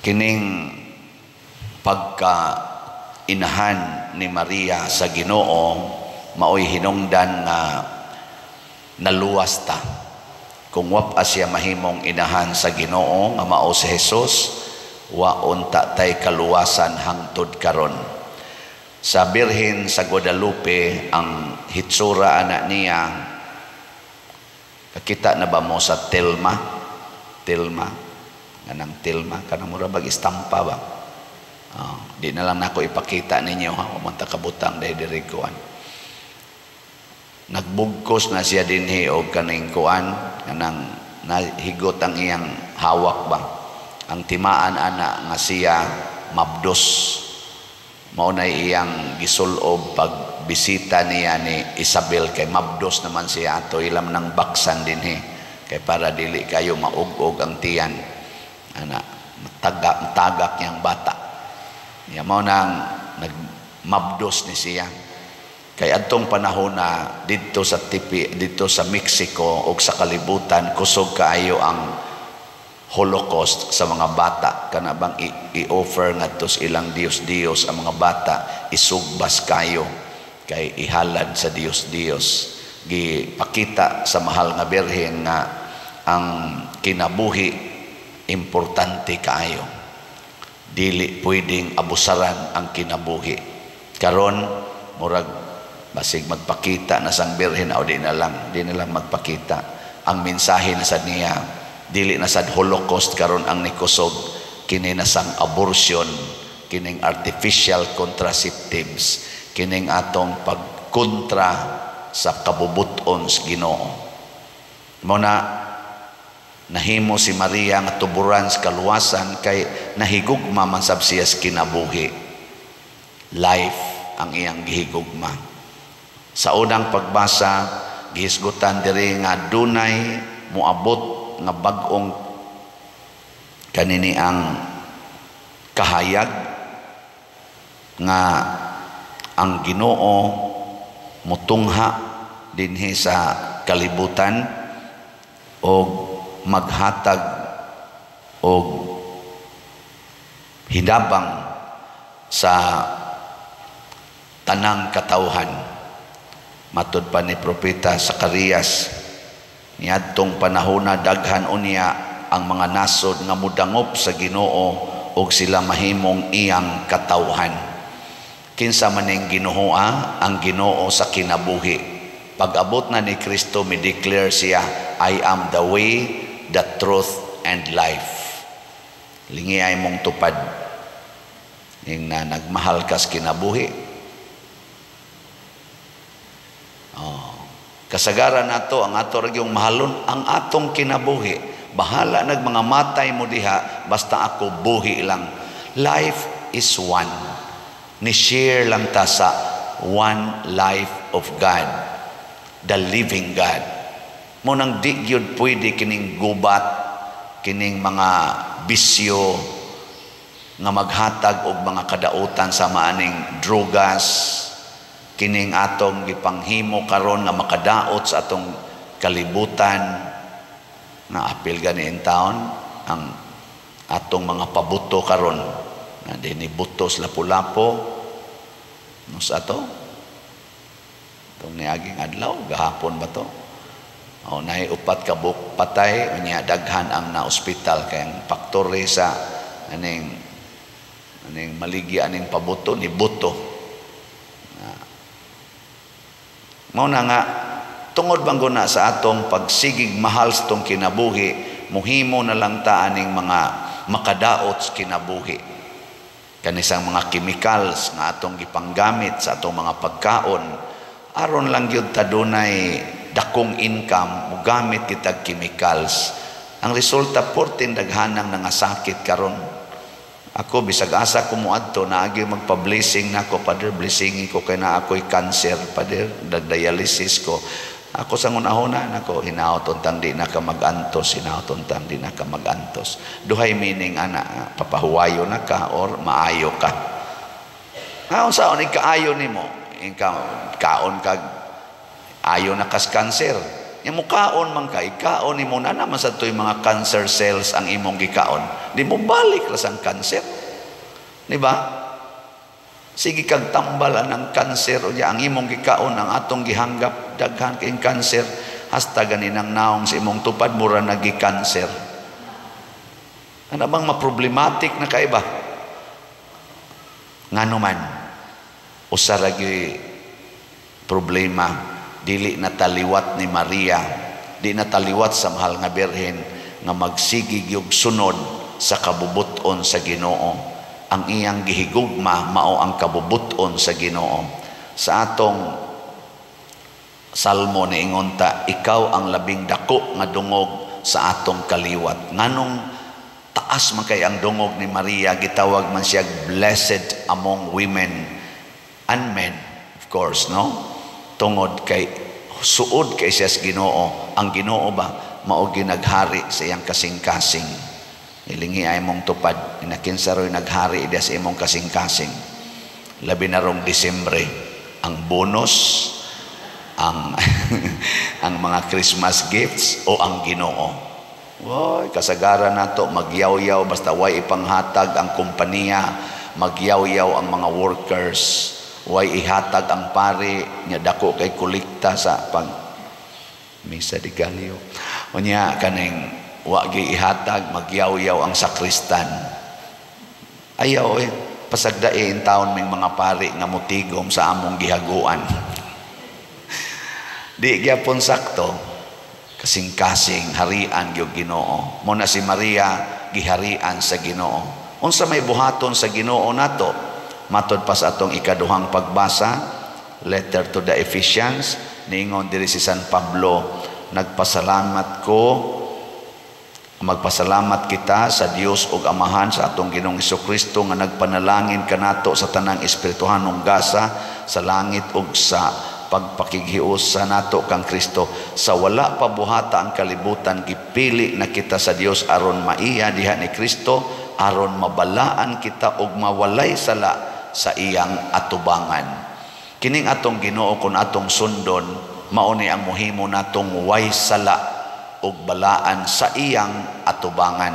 Kining pagka inahan ni Maria sa Ginoo maoy hinungdan nga naluwas ta. Kung wa siya mahimong inahan sa Ginoo nga mao si Jesus, wa unta tay kaluwasan hangtod karon. Sa Birhen sa Guadalupe, ang hitsura ana niya, kakita na ba mo sa tilma? Tilma kanang tilma, kanang mura bag istampa ba? Oh, di na lang nako ipakita ninyo ha, man ta kabutang dahil diri kuan. Nagbugkos na siya dinhi og kaning kuan, kanang nahigot ang iyang hawak ba. Ang timaan ana nga siya mabdos. Mao na iyang gisulob pag bisita niya ni Isabel kay mabdos naman siya ato ilam ng baksan dinhi kay para dili kayo maug-og ang tiyan ana, matagak matagak niyang bata niya. Mao nang nagmabdos ni siya kay adtong panahon na didto sa tipi, didto sa Mexico ug sa kalibutan, kusog kaayo ang Holocaust sa mga bata, kana bang i-offer ngadto sa ilang Diyos-Diyos ang mga bata, isugbas kayo kay ihalad sa Diyos-Diyos. Gipakita sa mahal nga Birhen nga ang kinabuhi importante kaayo, dili pwedeng abusaran ang kinabuhi. Karon murag basig magpakita na sang Birhen o di na lang magpakita. Ang mensahe na sad niya, dili na sad Holocaust karon ang nikusog, kini na sang abortion, kining artificial contraceptives, kining atong pagkontra sa kabubuton sa Ginoo. Mo na nahimo si Maria nga tuburan sa kaluwasan kay nahigugma man sab siya sa kinabuhi. Life ang iyang gihigugma. Sa unang pagbasa, gihisgutan diri nga dunay moabot nga bag-ong kanini ang kahayag nga ang Ginoo mutungha dinhi sa kalibutan og maghatag og hinabang sa tanang katawhan. Matud pa ni Propeta Zacarias, niadtong panahona daghan unya ang mga nasod nga mudangop sa Ginoo og sila mahimong iyang katawhan. Kinsa man ning Ginoo? Ang Ginoo sa kinabuhi. Pag-abot na ni Kristo, mi declare siya, "I am the way, the truth and life." Lingi ay mong tupad ning na nagmahal kas kinabuhi. Oh. Kasagaran nato, ang ato ra gyung mahalon ang atong kinabuhi. Bahala nag mga matay mo diha, basta ako buhi lang. Life is one. Ni share lang ta sa one life of God, the living God. Mo nang di gyud pwede kining gubat, kining mga bisyo nga maghatag og mga kadautan sa maaning drogas, kining atong gipanghimo karon nga makadaot sa atong kalibutan. Na apil gani in town ang atong mga pabuto karon na dinhi butos Lapu-Lapu no sa ato itong niaging adlaw, gahapon ba to? O naay upat ka buok patay unya daghan ang na ospital kay ang factory sa aning aning maligya aning pabuto ni buto. Mao na nga tungod bang guna sa atong pagsigig mahal sa atong kinabuhi, muhimo na lang ta aning mga makadaot sa kinabuhi. Kanisang mga chemicals nga atong gipanggamit sa atong mga pagkaon, aron lang gyud ta dunay dakong income, mugamit kitag chemicals. Ang resulta, 14 daghanang nangasakit karon. Ako bisag asa ko moadto, naagi magpa-blessing nako, "Father, blessing ko kay naa ako'y cancer, Father, nagdialysis ko." Ako sa ngunahuna nako, "Hinaot untang di na ka magantos, hinaot untang di na ka magantos." Duhay meaning ana, papahuwayo na ka or maayo ka. Nga unsa ni kaayo nimo? Inka kaon kag ayo na kas cancer. Nya mukaon man ka, ikaon nimo na naman sa to'y mga cancer cells ang imong gikaon. Di mo balik ra sang cancer. Di ba? Sige kag tambal ang cancer o ang imong gikaon, ang atong gihanggap, daghan kay cancer hasta ganinang naong sa imong tupad mura nagi cancer. Ano bang ma-problematic na kaiba? Ngano man usa ra problema, dili na taliwat ni Maria, di na taliwat sa mahal nga Birhen nga magsigi gyud sunod sa kabubut-on sa Ginoo. Ang iyang gihigugma mao ang kabubut-on sa Ginoo. Sa atong salmo niingon ta, "Ikaw ang labing dako nga dungog sa atong kaliwat." Nganong taas man kay ang dungog ni Maria, gitawag man siya blessed among women and men, of course, no? Tungod kay suod kay siya sa Ginoo. Ang Ginoo ba mao ginaghari sa iyang kasing-kasing. Ilingi ay mong tupad, inakinsa ro'y naghari diya sa imong kasing-kasing. Labi na rong Disyembre, ang bonus, ang mga Christmas gifts o ang Ginoo. Woy, kasagaran nato magyaw-yaw basta way ipanghatag ang kompanya, magyaw-yaw ang mga workers, way ihatag ang pari nya dako kay kolekta sa pag Misa de Gallo. Unya kaning wa gi ihatag, magyaw-yaw ang sakristan. Ayaw eh, pasagdain taon ming mga pari nga mutigom sa among gihaguan. Di gyapon sakto, kasing-kasing harian gyud Ginoo. Mo na si Maria giharian sa Ginoo. Unsa may buhaton sa Ginoo nato? Matod pa sa atong ikaduhang pagbasa, Letter to the Ephesians, niingon diri si San Pablo, nagpasalamat ko, magpasalamat kita sa Dios ug Amahan sa atong Ginoong Kristo nga nagpanalangin kanato sa tanang espirituhanong gasa sa langit ug sa pagpakighiusa nato kang Kristo. Sa wala pa buhata ang kalibutan, gipili na kita sa Dios aron maiya diha ni Kristo, aron mabalaan kita ug mawalay sala sa iyang atubangan. Kining atong Ginoo, kun atong sundon, mao ni ang mohimo natong way sala ug balaan sa iyang atubangan.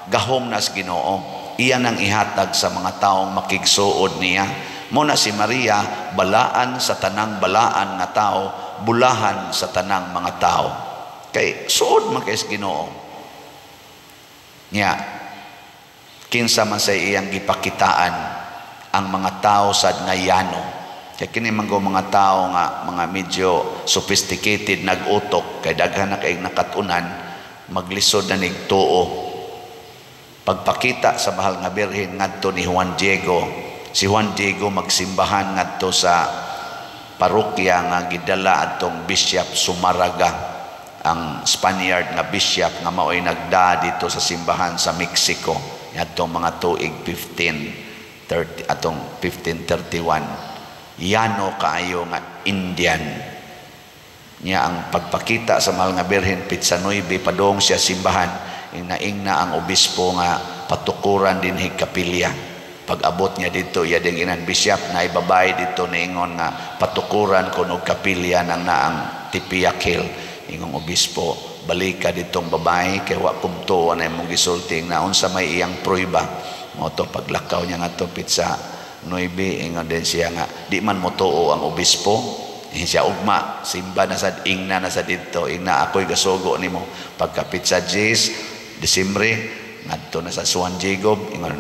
Gahom nas Ginoo, iya nang ihatag sa mga taong makigsuod niya. Mo na si Maria balaan sa tanang balaan nga tao, bulahan sa tanang mga tao. Kay suod man kay sa Ginoo. Nya kinsa man sa iyang gipakitaan ang mga tao sad nga yano. Kay kini man mga tao nga mga medyo sophisticated nag-utok kay daghan na kay nakatunan, maglisod na nig tuo. Pagpakita sa mahal nga Birhen ngadto ni Juan Diego, si Juan Diego magsimbahan ngadto sa parokya nga gidala adtong Bishop Zumárraga, ang Spaniard nga bishop nga maoy nagda dito sa simbahan sa Mexico adtong mga tuig 1530, atong 1531. Yano kaayo nga Indian niya. Ang pagpakita sa mahal nga Birhen pitsa 9, padong siya simbahan, inaing na ang obispo nga patukuran dinhi kapilya. Pag abot niya dito, iya ding inan, "Bishop, na ibabay dito niingon nga patukuran kon og kapilya nang naang Tepeyac Hill." Ingong obispo, "Balika ditong babae kay wa kumtuo na imong gisulti na unsa may iyang prueba." Mo to paglakaw niya ngadto pitsa 9, ingon din siya nga di man mo tuo ang obispo. Eh, siya ugma simba na sad, ingna na sa didto, ingna, "Ako'y gasugo nimo." Pagka pitsa 10 Disyembre, ngadto na sa Juan Diego, ingon,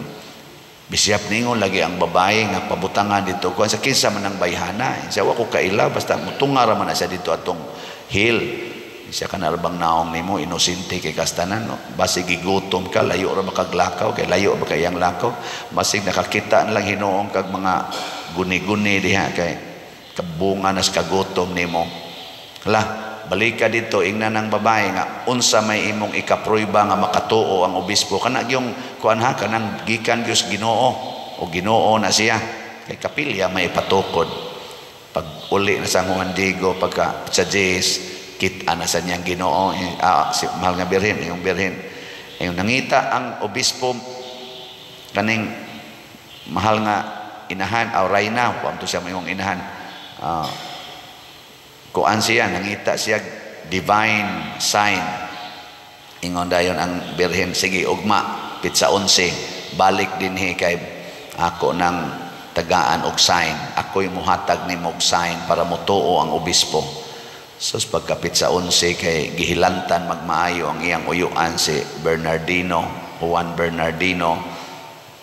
"Bishop, ningon lagi ang babae nga pabutangan dito kuan sa kinsa man ang bayhana." Siya, "Wa ko kaila, basta mutunga ra man na siya dito atong hill." Siya, "Kana bang naong nimo, inosente kay kastanan, no? Basig gigutom ka, layo ra makaglakaw kay layo ba kay ang lakaw, basig nakakita na lang hinuong kag mga guni-guni diha kay kabunga nas kagutom nimo. Hala, balika dito." Ingna ng babae nga, "Unsa may imong ikaprueba nga makatuo ang obispo kana gyung kuan ha, kanang gikan gyud Ginoo o Ginoo na siya kay kapilya may ipatukod." Pag uli na sa Juan Diego pagka sa Jess, kita na sa niyang Ginoo, si mahal nga Birhen, yung Birhen, yung nangita ang obispo kaning mahal nga inahan aw rayna, kuan to siya mayong inahan, kuan siya, nangita siya. divine sign. Ingon dayon ang Birhen, "Sige, ugma pitsa 11 balik dinhi kay ako nang tagaan og sign. Ako'y muhatag nimo og sign para motuo ang obispo." Sus, pagkapit sa 11 kay gihilantan magmaayo ang iyang uyuan, si Bernardino, Juan Bernardino.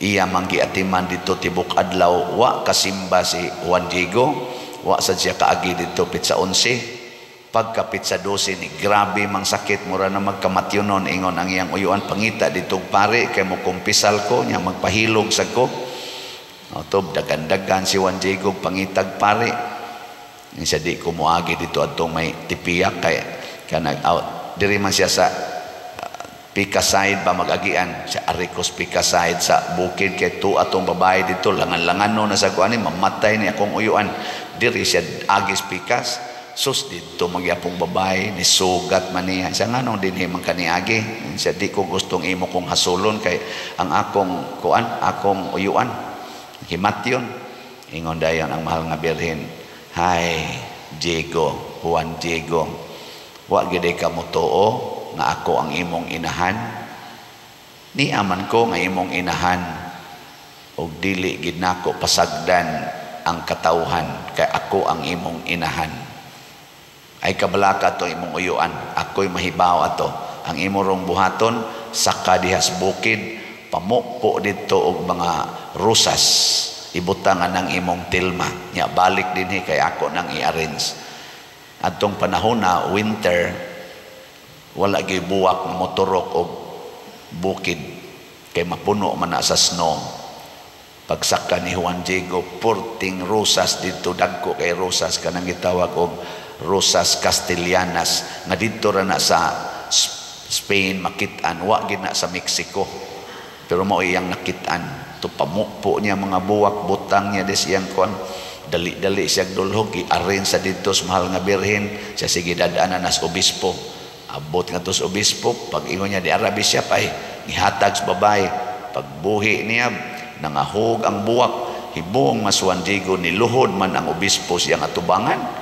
Iya man giatiman dito tibok adlaw. Wa kasimba si Juan Diego, wa sad siya kaagi dito pitsa 11. Pagkapit sa 12 ni grabe mang sakit, mura na magkamatyonon. Ingon ang iyang uyuan, "Pangita dito pare kay mo kumpisal ko nya magpahilog sa ko." Otob dagan-dagan si Juan Diego pangitag pare. Siya, "Di ko moagi dito adtong may Tepeyac kay kanag out diri man siya sa Pica side ba magagian siya, Aricos Pica side sa bukid, kay tu atong babae dito langan-langan no na sa kuan, mamatay ni akong uyuan." Diri siya agis pikas. Sus, dito magyapong babae ni sugat man niya siya. "Nganong dinhi man kaniagi?" Siya, "Di ko gustong imo kong hasulon kay ang akong kuan, akong uyuan himatyon." Ingon dayon ang mahal nga Birhen, "Hay Diego, Juan Diego, wa gid ka motuo nga ako ang imong inahan? Ni aman ko nga imong inahan og dili gid nako pasagdan ang katawhan kay ako ang imong inahan. Ay kabalaka to imong uyuan, ako'y mahibaw ato. Ang imo rong buhaton, saka dihas bukid, pamukpo didto og mga rosas, ibutangan ang imong tilma, nya balik dinhi kay ako nang i-arrange." Adtong panahon na winter, wala gyud buwak nga moturok og bukid kay mapuno man na sa snow. Pagsaka ni Juan Diego, purting rosas didto, dagko kay rosas, kanang gitawag og rosas Castellanas nga didto ra na sa Spain makit-an, wa gid na sa Mexico, pero mao iyang nakit-an to. Pamukpo niya mga buwak, butang niya des iyang kuan, dali-dali siya dulhog, i-arrange sa didto sa mahal nga Birhen. Siya, "Sige, dadaanan nas obispo." Abot nga to sa obispo, pag ingon niya di Arabi siya ay gihatag sa babae. Pagbuhi niya, nangahog ang buwak. Hibong mas Juan Diego, niluhod man ang obispo siyang atubangan.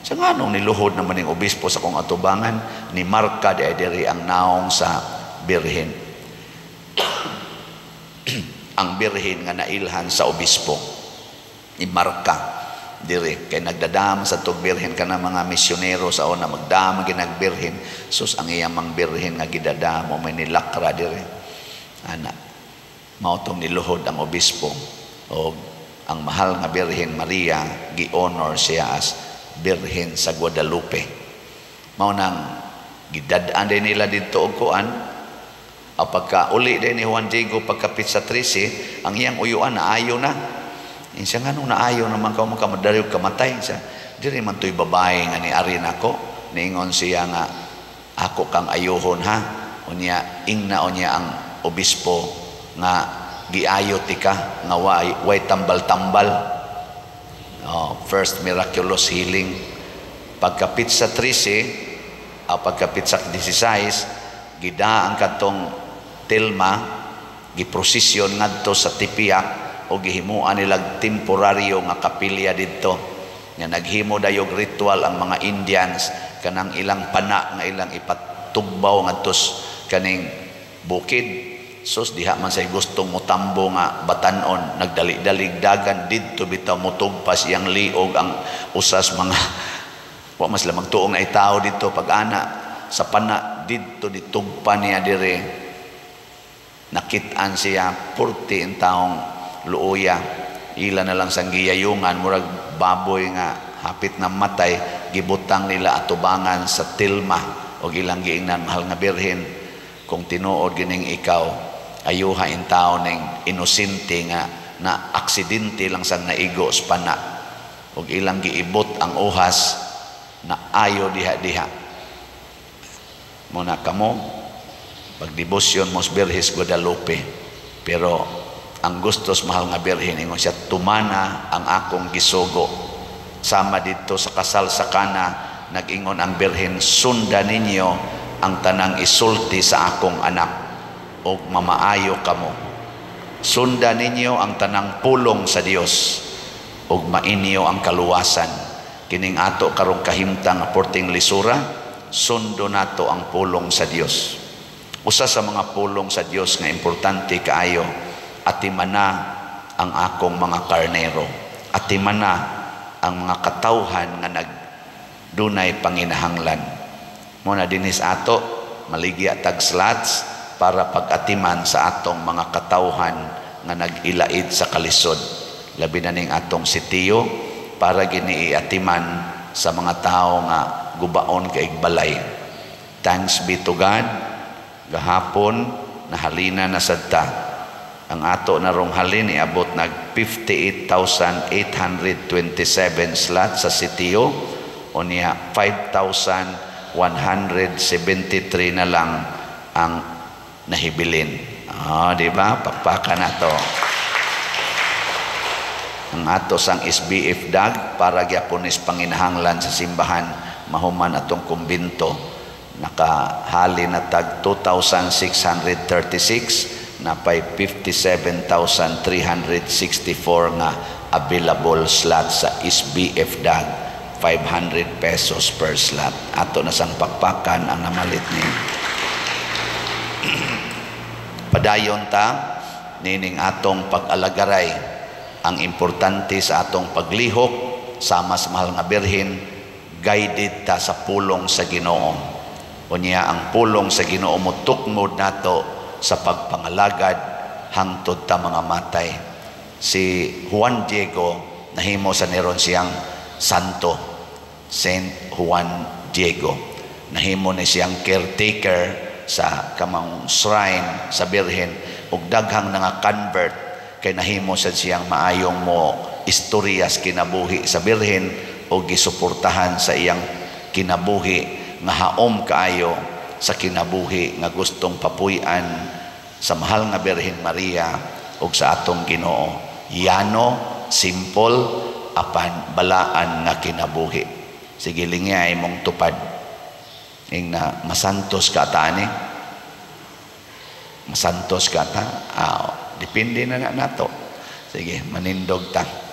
Sa nganong niluhod naman ang obispo sa kong atubangan? Ni marka di ay diri ang naong sa Birhen. Ang Birhen nga nailhan sa obispo. Ni marka diri kay nagdadam sa tug birhen kana mga misyonero sa una, magdama ginagbirhen. Sus, ang iyang mang birhen nga gidadamo may nilakra diri ana, mao tong niluhod ang obispo. Og ang mahal nga Birhen Maria, gi-honor siya as Birhen sa Guadalupe. Mao nang gidad-an din nila didto og kuan. O pagka uli din ni Juan Diego pagkapit sa 13, ang iyang uyuan naayo na. Siya, "Nganong naayo naman ka mo kamadayog kamatay?" Siya, "Diri man to'y babae nga ni ari nako. Niingon siya nga ako kang ayuhon ha." Unya ingna unya ang obispo nga giayo tika nga way tambal-tambal. Oh, first miraculous healing. Pagkapit sa 13, pagkapit sa 16, gida ang katong tilma, giprosesyon ngadto sa Tepeyac o gihimuan nilag temporaryo nga kapilya didto. Nga naghimo dayog ritual ang mga Indians, kanang ilang pana nga ilang ipatugbaw ngadto kaning bukid. Sus, diha man say gustong mutambo nga batanon, nagdali-dalig dagan didto bitaw mutugpas iyang liog ang usas mga wa mas sila magtuong na itawo didto. Pag ana sa pana didto ditugpa niya dire, nakit-an siya purti in taong luoya, ila na lang sang giyayungan, murag baboy nga hapit na matay, gibutang nila atubangan sa tilma og ilang giingnan, "Mahal nga Birhen, kung tinuod gining ikaw, ayuha in tao ning inosente nga na aksidente lang sang naigo sa pana." Og ilang giibot ang uhas na ayo diha-diha. Muna kamo pagdebosyon mos Birhis Guadalupe, pero ang gustos mahal nga Birhen, ingon siya, "Tumana ang akong gisugo." Sama dito sa kasal sa Kana, nag-ingon ang Birhen, "Sunda ninyo ang tanang isulti sa akong anak og mamaayo kamo. Sunda ninyo ang tanang pulong sa Dios og mainyo ang kaluwasan." Kining ato karong kahimtang nga porting lisura. Sundo nato ang pulong sa Dios. Usa sa mga pulong sa Dios nga importante kaayo, "Atimana ang akong mga karnero." Atimana ang mga katawhan nga nagdunay panginahanglan. Mao na dinis ato maligya tag slots para pag-atiman sa atong mga katawhan nga nag-ilaid sa kalisod. Labi na ning atong sitio para gini iatiman sa mga tao nga gubaon kay balay. Thanks be to God, gahapon nahalina na sad ta. Ang ato na rong halin iabot nag 58,827 slots sa sitio, unya 5,173 na lang ang nahibilin. Ah, di ba? Pakpakan na to. Ang ato sang SBF DAG para gyapon is panginahanglan sa simbahan mahuman atong kumbinto, nakahali na tag 2,636, napay 57,364 nga available slot sa SBF DAG, 500 pesos per slot. Ato na sang pakpakan ang namalit ni. Padayon ta nining atong pag-alagaray. Ang importante sa atong paglihok sama sa mahal nga Birhen, guided ta sa pulong sa Ginoo. Unya ang pulong sa Ginoo motukmod nato sa pagpangalagad hangtod ta mga matay. Si Juan Diego, nahimo sa niron siyang santo, Saint Juan Diego. Nahimo ni siyang caretaker sa kamang shrine sa Birhen ug daghang nga convert kay nahimo sad siyang maayong mo istoryas kinabuhi sa Birhen o gisuportahan sa iyang kinabuhi nga haom kaayo sa kinabuhi nga gustong papuy-an sa mahal nga Birhen Maria ug sa atong Ginoo. Yano, simple, apan balaan nga kinabuhi. Sige, lingya imong tupad. Ing na masantos ka ta ani. Masantos ka ta. Ah, depende na na nato. Sige, manindog ta.